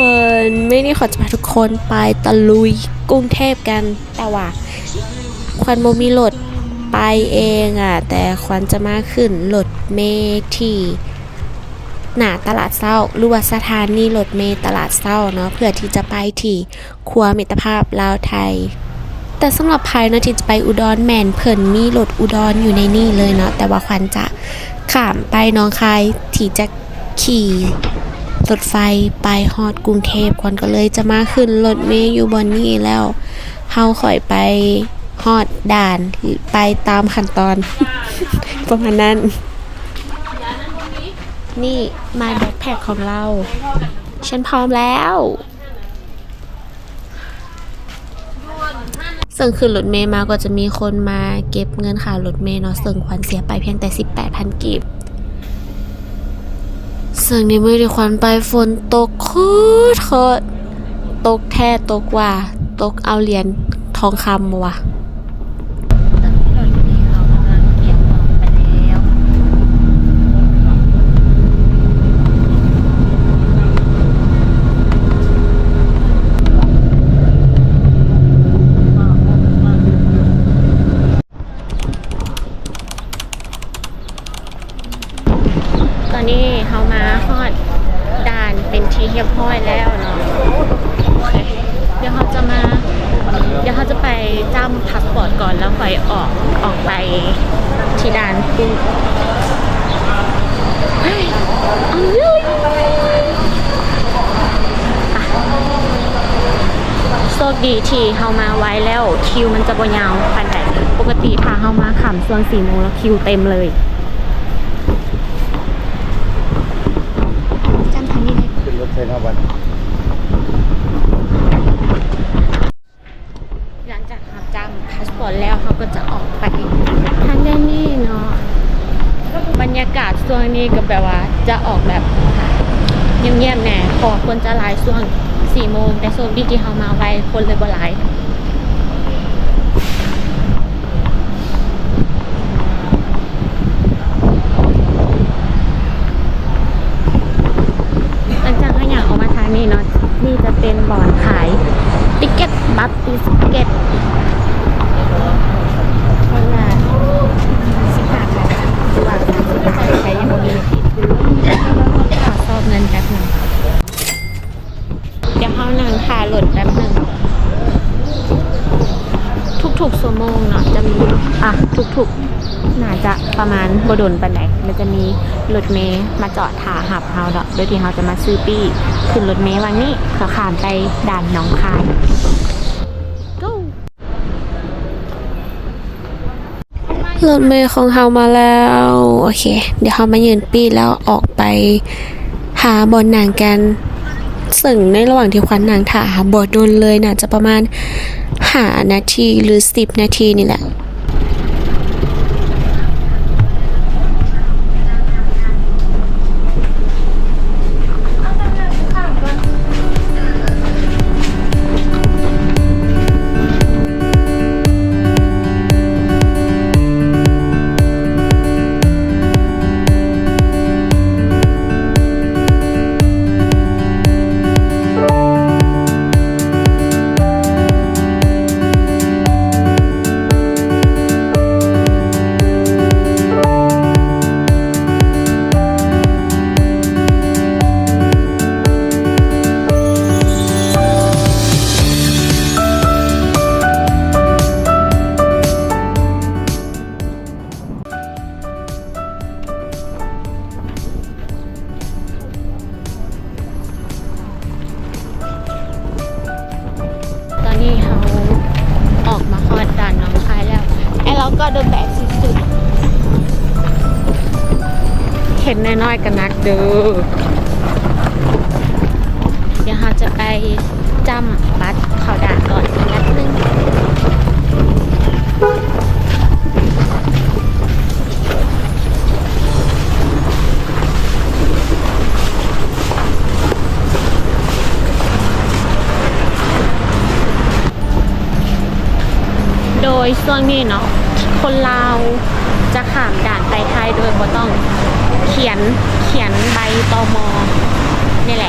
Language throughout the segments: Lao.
ເພິ່ນ ມື້ນີ້ຂວັນຈະພາທຸກຄົນໄປຕະລຸຍກຸງເທບກັນ, ແຕ່ວ່າຂວັນບໍ່ມີລົດໄປເອງອະ, ແຕ່ຂວັນຈະມາຂຶ້ນລົດເມທີ່ໜ້າຕະຫຼາດເຊົ້າ ຫຼືວ່າສະຖານີລົດເມຕະຫຼາດເຊົ້າເນາະ, ເພື່ອທີ່ຈະໄປທີ່ ຂົວມິດຕະພາບລາວໄທ. ແຕ່ສຳລັບໃຜເນາະທີ່ຈະໄປອຸດອນ ແມ່ນເພິ່ນມີລົດອຸດອນຢູ່ໃນນີ້ເລີຍເນາະ, ແຕ່ວ່າຂວັນຈະຂ້າມໄປໜອງຄາຍ ທີ່ຈະຂີ່ລົດໄຟໄປຮອດກຸງເທບ, ຂວັນກໍເລີຍຈະມາຂຶ້ນລົດເມຢູ່ບ່ອນນີ້ ແລ້ວເຮົາຄ່ອຍໄປຮອດດ່ານ ໄປຕາມຂັ້ນຕອນ ປະມານນັ້ນ. ນີ້ ມາຍແບັກແພັກຂອງເຮົາ, ເຊິ່ງພ້ອມແລ້ວ. ເຊິ່ງຂຶ້ນລົດເມມາກໍຈະມີຄົນມາເກັບເງິນຄ່າລົດເມເນາະ, ເຊິ່ງຂວັນເສຍໄປພຽງແຕ່ສິບແປດພັນກີບ. ເຊິ່ງໃນມື້ທີ່ຂວັນໄປຝົນຕົກໂຄດໆ, ຕົກແທ້ຕົກວ່າ, ຕົກເອົາຫຼຽນທອງຄຳບໍ່ວະ? ຕອນນີ້ລົດເມເຮົາກຳລັງກຽມອອກໄປແລ້ວ. ຕອນນີ້ເຮົາມາຮອດດ່ານເປັນທີ່ຮຽບຮ້ອຍແລ້ວເນາະ. ໂອເຄ ດຽວເຮົາຈະມາ ດຽວເຮົາຈະໄປຈ້ຳພາສປອດກ່ອນ ແລ້ວຄ່ອຍອອກ ອອກໄປທີ່ດ່ານປຸ້ນ. ເຮີ້ຍ ເອົາເລີຍ ໄປ. ໂຊກດີທີ່ເຮົາມາໄວແລ້ວ ຄິວມັນຈະບໍ່ຍາວປານໃດ. ປົກກະຕິຖ້າເຮົາມາຄ່ຳຊ່ວງສີ່ໂມງແລ້ວ ຄິວເຕັມເລີຍ. ຈ້ຳທາງນີ້ເລີຍ. ຂຶ້ນລົດໄຟນອກບ້ານ. ຫຼັງຈາກຮັບຈ້ຳພາສປອດແລ້ວ ເຮົາກໍຈະອອກໄປທາງດ້ານນີ້ເນາະ. ບັນຍາກາດຊ່ວງນີ້ກໍແບບວ່າຈະອອກແບບງຽບໆແດ່ ເພາະວ່າຄົນຈະຫຼາຍຊ່ວງສີ່ໂມງ, ແຕ່ໂຊກດີທີ່ເຮົາມາໄວ ຄົນເລີຍບໍ່ຫຼາຍ. ຫຼັງຈາກເຮົາຍ່າງອອກມາທາງນີ້ເນາະ, ນີ້ຈະເປັນບ່ອນຂາຍຕິກເກັດ ບັດຕິກເກັດ ຄົນລະສິບຫ້າພັນ ຫຼືວ່າສາມສິບພັນ ໃຜຍັງບໍ່ມີ ຂໍຊອກເງິນແປັບໜຶ່ງ. ດຽວເຮົານັ່ງຖ້າລົດແປັບໜຶ່ງ. ທຸກໆຊົ່ວໂມງເນາະ ຈະມີ ອ່ະ ທຸກໆ ໜ້າຈະປະມານບໍ່ດົນປານໃດ ມັນຈະມີລົດເມມາຈອດຖ້າຮັບເຮົາເນາະ, ໂດຍທີ່ເຮົາຈະມາຊື້ປີ້ຂຶ້ນລົດເມວັນນີ້ ເພື່ອຂ້າມໄປດ່ານໜອງຄາຍ. ລົດເມຂອງເຮົາມາແລ້ວ. ໂອເຄ ດຽວເຮົາມາຍື່ນປີ້ແລ້ວອອກໄປຫາບ່ອນນັ່ງກັນ. ເຊິ່ງໃນລະຫວ່າງທີ່ຂວັນນັ່ງຖ້າບໍ່ດົນເລີຍ ໜ້າຈະປະມານຫ້ານາທີ ຫຼື ສິບນາທີນີ້ແຫຼະ. ຕອນນີ້ເຮົາອອກມາຮອດດ່ານໜອງຄາຍແລ້ວ ແລ້ວເຮົາກໍເດີນແບກສຸດໆ ເຂັມນ້ອຍໆກໍໜັກເດີ. ດຽວເຮົາຈະໄປຈ້ຳບັດເຂົ້າດ່ານກ່ອນແປັບໜຶ່ງ. ໂດຍຊ່ວງນີ້ເນາະ ຄົນລາວຈະຂ້າມດ່ານໄປໄທໂດຍບໍ່ຕ້ອງຂຽນ ຂຽນໃບ ຕມ ນີ້ແຫຼ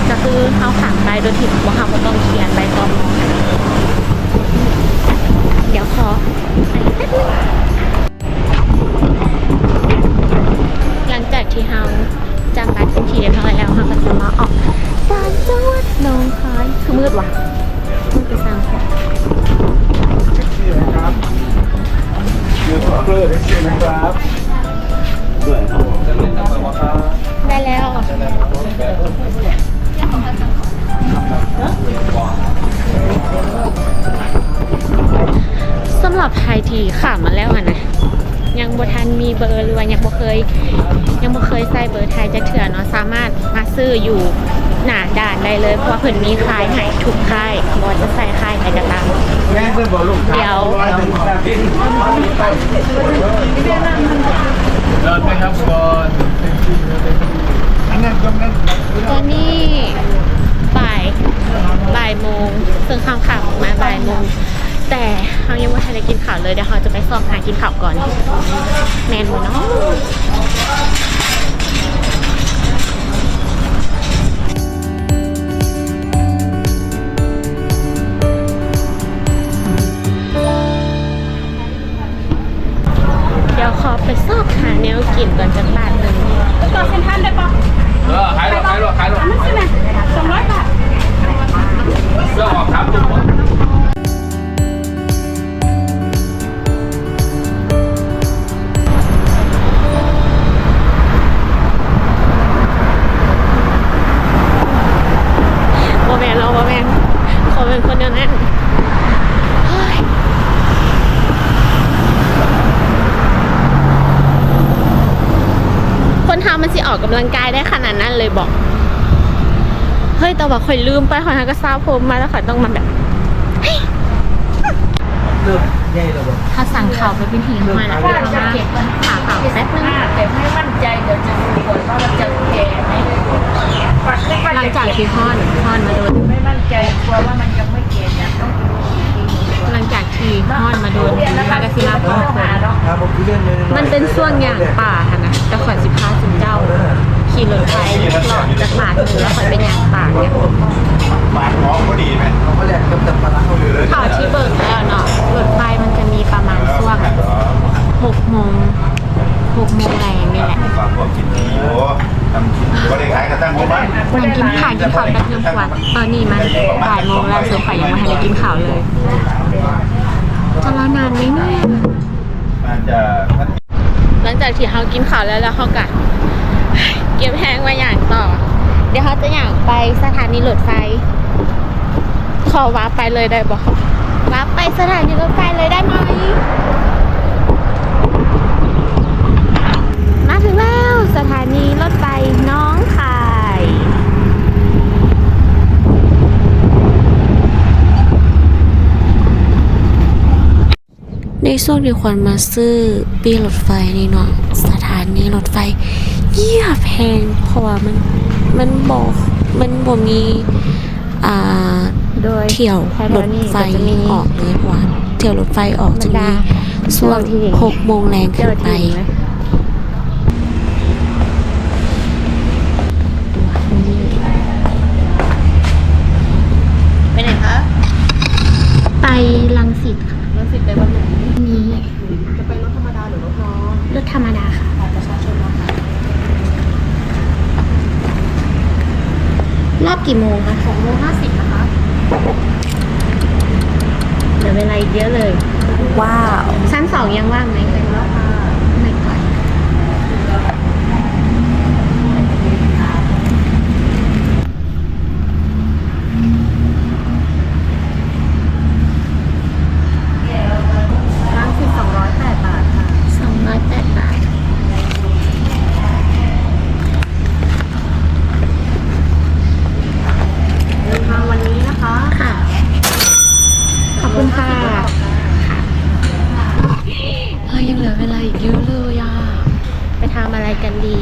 ະ. ກໍຄືເຮົາຂ້າມໄປໂດຍທີ່ບໍ່ ເຮົາບໍ່ຕ້ອງຂຽນໃບຕອມ. ດຽວຂໍໄປແປັບໜຶ່ງ. ຫຼັງຈາກທີ່ເຮົາຈຳບັດເປັນທີ່ຮຽບຮ້ອຍແລ້ວ ເຮົາກໍຈະມາອອກສານຈັງຫວັດໜອງຄາຍ. ຄືມືດຫວາ? ມືດຄືຊ່າງ. ໄດ້ແລ້ວ. ສຳລັບໃຜທີ່ຂ້າມມາແລ້ວຫັ້ນນະ ຍັງບໍ່ທັນມີເບີ ຫຼືວ່າຍັງບໍ່ເຄີຍ ຍັງບໍ່ເຄີຍໃສ່ເບີໄທຈັກເທື່ອເນາະ ສາມາດມາຊື້ຢູ່ໜ້າດ່ານໄດ້ເລີຍ ເພາະວ່າເພິ່ນມີຂາຍໃຫ້ທຸກຄ້າຍ ບໍ່ວ່າຈະໃສ່ຄ້າຍໃດກໍຕາມ. ດຽວ ຕອນນີ້ບ່າຍ ບ່າຍໂມງ ເຊິ່ງເຮົາຂ້າມມາບ່າຍໂມງ ແຕ່ເຮົາຍັງບໍ່ທັນໄດ້ກິນເຂົ້າເລີຍ. ດຽວເຮົາຈະໄປຊອກຫາກິນເຂົ້າກ່ອນ ແມ່ນບໍ່ເນາະ? ດຽວຂໍໄປຊອກຫາແນວກິນກ່ອນຈັກບາດໜຶ່ງ. ຕໍ່ເຊັນທຣານໄດ້ປະ? ເອີ ຂາຍໂລດ ຂາຍໂລດ ຂາຍໂລດ. ອັນນັ້ນຊິແມ່ນ ສອງຮ້ອຍບາດ. ເຄື່ອງອອກສາມຕຸ່ມ. ບໍ່ແມ່ນເນາະ ບໍ່ແມ່ນ. ຂໍເປັນຄົນແນວນັ້ນ. ໂອ້ຍ ຄົນເຮົາມັນຊິອອກກຳລັງກາຍໄດ້ຂະໜາດນັ້ນເລີຍບໍ? ເຮີ້ຍ ແຕ່ວ່າຂ້ອຍລືມໄປ ຂ້ອຍຫາກໍສະຜົມມາແລ້ວ ຂ້ອຍຕ້ອງມາແບບ ເລີ່ມໃຫຍ່ແລ້ວບໍ່? ເຮົາສັ່ງເຂົ້າໄປເປັນທີ່ຮຽບຮ້ອຍແລ້ວ ເຮົາມາຫາເຂົ້າແປັບໜຶ່ງ. ແຕ່ໄມ່ໝັ້ນໃຈ ດຽວຈະຮູ້ກ່ອນວ່າມັນຈະແກ່ໄໝ. ຫຼັງຈາກທີ່ຮ້ອນ ຮ້ອນມາດົນ ໄມ່ໝັ້ນໃຈ ກົວວ່າມັນຍັງໄມ່ແກ່ ຢາກຕ້ອງກິນອີກ. ຫຼັງຈາກທີ່ຮ້ອນມາດົນ ເຮົາກໍຊິມາພໍ້ຄົນ. ມັນເປັນຊ່ວງຍ່າງປ່າຫັ້ນນະ ແຕ່ຂ້ອຍຊິພາຊຸມເຈົ້າຂີ່ລົດໄຟເລາະຈັກບາດໜຶ່ງ ແລ້ວຂ້ອຍໄປຍ່າງປ່າ. ປາກໝໍພໍດີແມ່ນ ເຂົາກໍແລ່ນກັບແຕ່ປານນັ້ນເຂົາຢູ່ເລີຍ. ເທົ່າທີ່ເບິ່ງແລ້ວເນາະ ລົດໄຟມັນຈະມີປະມານຊ່ວງຫົກໂມງ ຫົກໂມງແລງນີ້ແຫຼະ. ປາກໝໍກິນດີຢູ່ ບໍ່ໄດ້ຂາຍກະຕັ້ງບໍ່ມາ. ນັ່ງກິນ ຖ້າກິນເຂົ້າແປັບໜຶ່ງກ່ອນ. ຕອນນີ້ມັນບ່າຍໂມງແລ້ວ ເຊິ່ງຂ້ອຍຍັງບໍ່ທັນໄດ້ກິນເຂົ້າເລີຍ. ຈະລໍນານໄໝນີ້? ໜ້າຈະ ຫຼັງຈາກທີ່ເຮົາກິນເຂົ້າແລ້ວ ແລ້ວເຮົາກະເກັບແຮງມາຍ່າງຕໍ່. ດຽວເຮົາຈະຍ່າງໄປສະຖານີລົດໄຟ. ຂໍວາບໄປເລີຍໄດ້ບໍ່? ວາບໄປສະຖານີລົດໄຟເລີຍໄດ້ໄໝ? ມາເຖິງແລ້ວ ສະຖານີລົດໄຟໜອງຄາຍ. ໃນຊ່ວງທີ່ຂວັນມາຊື້ປີ້ລົດໄຟນີ້ເນາະ ສະຖານີລົດໄຟຍຽບແຮງ ເພາະວ່າມັນ ມັນບໍ່ ມັນບໍ່ມີ ອ່າ ໂດຍ ຖ້ຽວລົດໄຟອອກເລີຍ ເພາະວ່າຖ້ຽວລົດໄຟອອກຈະມີຊ່ວງຫົກໂມງແລງຂຶ້ນໄປ. ໄປໃຫນຄະ? ໄປລັງສິດ. ລັງສິດໄປວັນໜຶ່ງນີ້ ຈະໄປລົດທຳມະດາ ຫຼືລົດນອນ? ລົດທຳມະດາຄ່ະ. ບັດປະຊາຊົນເນາະ. ຮອບກີ່ໂມງຄະ? ສອງໂມງຫ້າສິບນະຄະ. ເຫຼືອເວລາອີກເຍອະເລີຍ. ວ້າວ. ຊັ້ນສອງຍັງວ່າງໄໝ? ເຕັມແລ້ວຄ່ະ. ໄໝກ່ອນ. ລັງສິດສອງຮ້ອຍແປດບາດຄ່ະ. ສອງຮ້ອຍແປດບາດ. ເດີນທາງວັນນີ້ນະຄະ. ຄ່ະ. ຂອບຄຸນຄ່ະ. ເຮົາຍັງເຫຼືອເວລາອີກເຍອະເລີຍອະ. ໄປທຳອະໄລກັນດີ?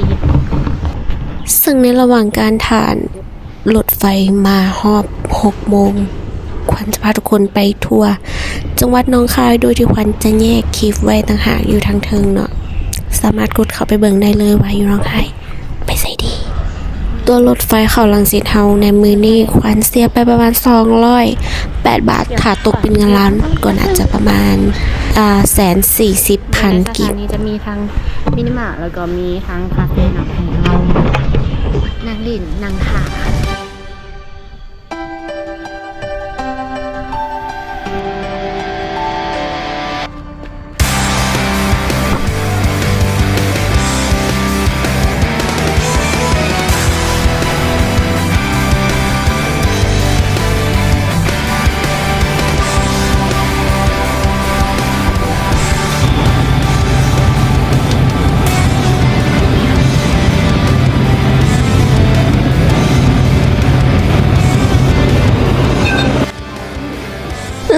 ເຊິ່ງໃນລະຫວ່າງການຖ້າ ລົດໄຟມາຮອບຫົກໂມງ ຂວັນຈະພາທຸກຄົນໄປທົ່ວຈັງຫວັດໜອງຄາຍ ໂດຍທີ່ຂວັນຈະແຍກຄລິບໄວ້ຕ່າງຫາກຢູ່ທາງເທິງເນາະ, ສາມາດກົດເຂົ້າໄປເບິ່ງໄດ້ເລີຍວ່າຢູ່ໜອງຄາຍໄປໃສດີ. ຕົວລົດໄຟເຂົ້າລັງສິດເຮົາໃນມື້ນີ້ ຂວັນເສຍໄປປະມານສອງຮ້ອຍແປດບາດ, ຖ້າຕົກເປັນເງິນລາວກໍໜ້າຈະປະມານ ອ່າ ແສນສີ່ສິບພັນກີບ. ສະຖານີຈະມີທັງມິນິມາດ ແລ້ວກໍມີທັງຄາເຟເນາະ ໃຫ້ເຮົານັ່ງຫຼິ້ນນັ່ງຖ້າ.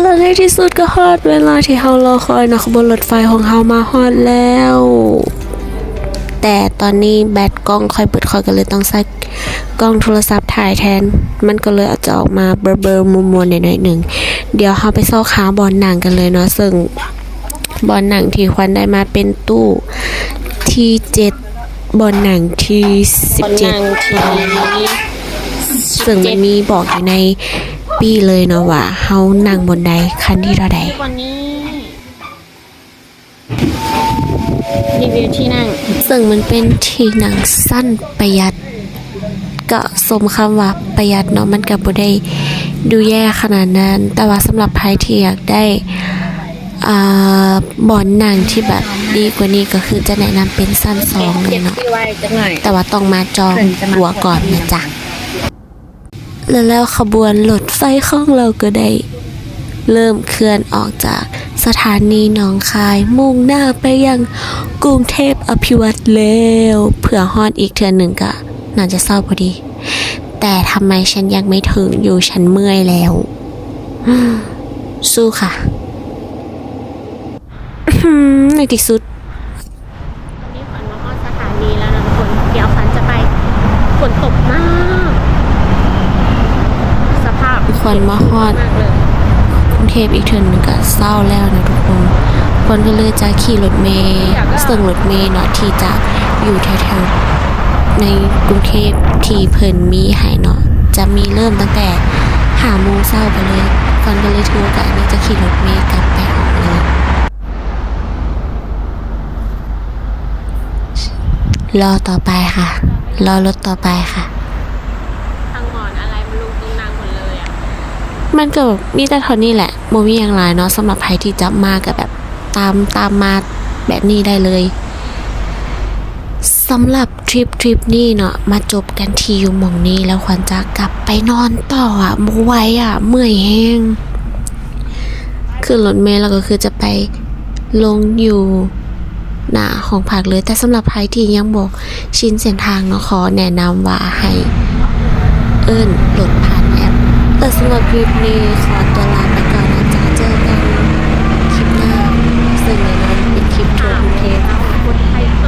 ແລະໃນທີ່ສຸດກໍຮອດເວລາທີ່ເຮົາລໍຄອຍເນາະ, ຂະບວນລົດໄຟຂອງເຮົາມາຮອດແລ້ວ. ແຕ່ຕອນນີ້ແບັດກ້ອງຂ້ອຍເບິດ, ຂ້ອຍກໍເລີຍຕ້ອງໃຊ້ກ້ອງໂທລະສັບຖ່າຍແທນ, ມັນກໍເລີຍອາດຈະອອກມາເບີໆມົວໆໜ້ອຍໆໜຶ່ງ. ດຽວເຮົາໄປຊອກຫາບ່ອນນັ່ງກັນເລີຍເນາະ, ເຊິ່ງບ່ອນນັ່ງທີ່ຂວັນໄດ້ມາເປັນຕູ້ທີເຈັດ ບ່ອນນັ່ງທີສິບເຈັດ ບ່ອນນັ່ງທີສິບເຈັດ ເຊິ່ງມັນມີບອກຢູ່ໃນປີ້ເລີຍເນາະວ່າເຮົານັ່ງບ່ອນໃດ ຄັນທີເທົ່າໃດ. ວັນນີ້ຣີວິວທີ່ນັ່ງ ເຊິ່ງມັນເປັນທີ່ນັ່ງຊັ້ນປະຢັດ, ກະສົມຄຳວ່າປະຢັດເນາະ, ມັນກະບໍ່ໄດ້ດູແຍ່ຂະໜາດນັ້ນ. ແຕ່ວ່າສຳລັບໃຜທີ່ຢາກໄດ້ ອ່າ ບ່ອນນັ່ງທີ່ແບບດີກວ່ານີ້ກໍຄືຈະແນະນຳເປັນຊັ້ນສອງເລີຍເນາະ, ແຕ່ວ່າຕ້ອງມາຈອງຕົ໋ວກ່ອນນະຈ໊ະ. ແລະແລ້ວຂະບວນລົດໄຟຂອງເຮົາກໍໄດ້ເລີ່ມເຄື່ອນອອກຈາກສະຖານີໜອງຄາຍ, ມຸ່ງໜ້າໄປຍັງກຸງເທບອະພິວັດແລ້ວ, ເພື່ອຮອດອີກເທື່ອໜຶ່ງກໍໜ້າຈະເຊົ້າພໍດີ. ແຕ່ທຳໄມສັນຍັງໄມ່ເຖິງຢູ່? ສັນເມື່ອຍແລ້ວ. ສູ້ຄ່ະ. ໃນທີ່ສຸດ ຕອນນີ້ຂວັນມາຮອດສະຖານີແລ້ວນະທຸກຄົນ. ດຽວຂວັນຈະໄປ, ຝົນຕົກມາກ, ສະພາບ ຂວັນມາຮອດ ມາກເລີຍ ກຸງເທບອີກເທື່ອໜຶ່ງກໍເຊົ້າແລ້ວນະທຸກຄົນ. ຂວັນກໍເລີຍຈະຂີ່ລົດເມ, ເຊິ່ງລົດເມເນາະ ທີ່ຈະຢູ່ແຖວໆໃນກຸງເທບທີ່ເພິ່ນມີໃຫ້ເນາະ ຈະມີເລີ່ມຕັ້ງແຕ່ຫ້າໂມງເຊົ້າໄປເລີຍ. ຂວັນກໍເລີຍຖືໂອກາດນີ້ຈະຂີ່ລົດເມກັບໄປຫາເລີຍ. ລໍຕໍ່ໄປຄ່ະ, ລໍລົດຕໍ່ໄປຄ່ະ. ທັງໝໍນອາໄລມັນລົງຕົງນັ່ງໝົດເລີຍອະ. ມັນກໍມີແຕ່ເທົ່ານີ້ແຫຼະ, ບໍ່ມີຫຍັງຫຼາຍເນາະ. ສຳລັບໃຜທີ່ຈະມາກໍແບບຕາມ, ຕາມມາແບບນີ້ໄດ້ເລີຍ. ສຳລັບທຣິບ, ທຣິບນີ້ເນາະ ມາຈົບກັນທີ່ຢູ່ໝ່ອງນີ້ ແລ້ວຂວັນຈະກັບໄປນອນຕໍ່ອະ, ບໍ່ໄຫວອະ, ເມື່ອຍແຮງ. ຂຶ້ນລົດເມແລ້ວກໍຄືຈະໄປລົງຢູ່ໜ້າຫ້ອງພັກເລີຍ. ແຕ່ສຳລັບໃຜທີ່ຍັງບໍ່ຊິນເສັ້ນທາງເນາະ, ຂໍແນະນຳວ່າໃຫ້ເອີ້ນລົດຜ່ານແອັບ. ແຕ່ສຳລັບຄລິບນີ້ຂໍຕົວລາໄປກ່ອນນະຈ໊ະ, ເຈີກັນຄລິບໜ້າ, ເຊິ່ງແນ່ນອນເປັນຄລິບທົ່ວກຸງເທບ.